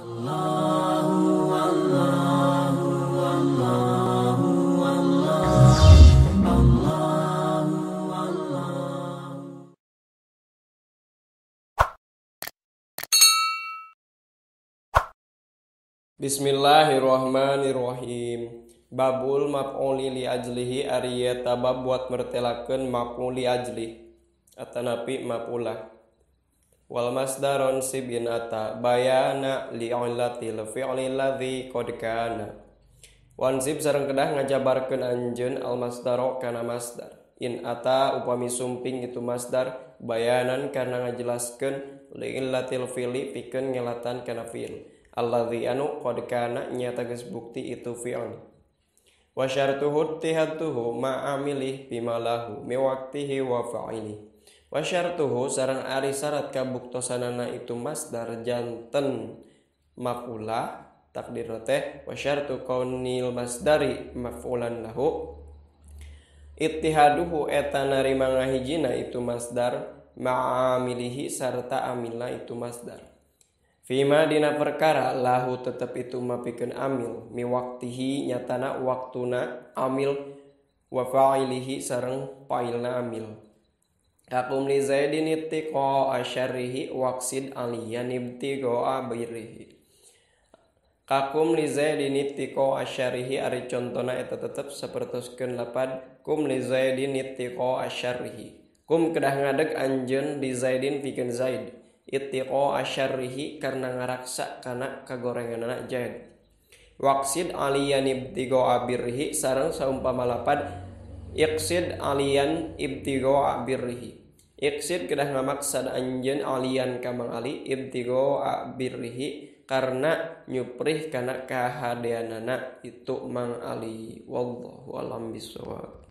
Bismillahirrahmanirrahim. Babul maf'uli li ajlihi ari eta bab buat mertelakeun maf'ul li ajlih atanapi maf'ulah. Wal masdaron sibin ata bayana li illatil fi'li alladzi qad kana. Wansib sareng kedah ngajabarkeun anjeun al masdaro kana masdar. In ata upami sumping itu masdar bayanan karena ngajelaskeun li illatil fi'li pikeun ngelatan kana fi'il. Alladzi anu qad kana nyata geus bukti itu fi'il. Wa syartuhu ittihatuhu ma'amilih bimalahu miwaqtihi wa fa'ili. Wa syartuhu sareng ari syarat kabuktosanana itu masdar janten maf'ulah takdirna teh wa syartu kaunil masdari maf'ulan lahu ittihaduhu eta narima ngahijina itu masdar ma'amilihi sarta amilna itu masdar. Fima dina perkara lahu tetep itu mapikeun amil miwaktihi nyatana waktuna amil wa fa'ilihi sareng fa'ilna amil. Kakum li Zaidin ittiqa asyarrihi waqsid aliyan ibtiqa birrihi. Kakum li Zaidin ittiqa asyarrihi ari contona eta tetep sapertoskeun lapad kum li Zaidin ittiqa asyarrihi. Kum kedah ngadeg anjeun li Zaidin pikeun Zaid. Ittiqa asyarrihi karena ngaraksa kana kagorenganana Zaid. Waqsid aliyan ibtiqa birrihi sareng saumpama lapad iqsid aliyan ibtiqa birrihi. Iqsid kedah ngamaksad anjeun aliyan ka Mang Ali ibtiqa birrihi karena nyuprih kana kahadeanana itu Mang Ali. Wallahu alam bisawab.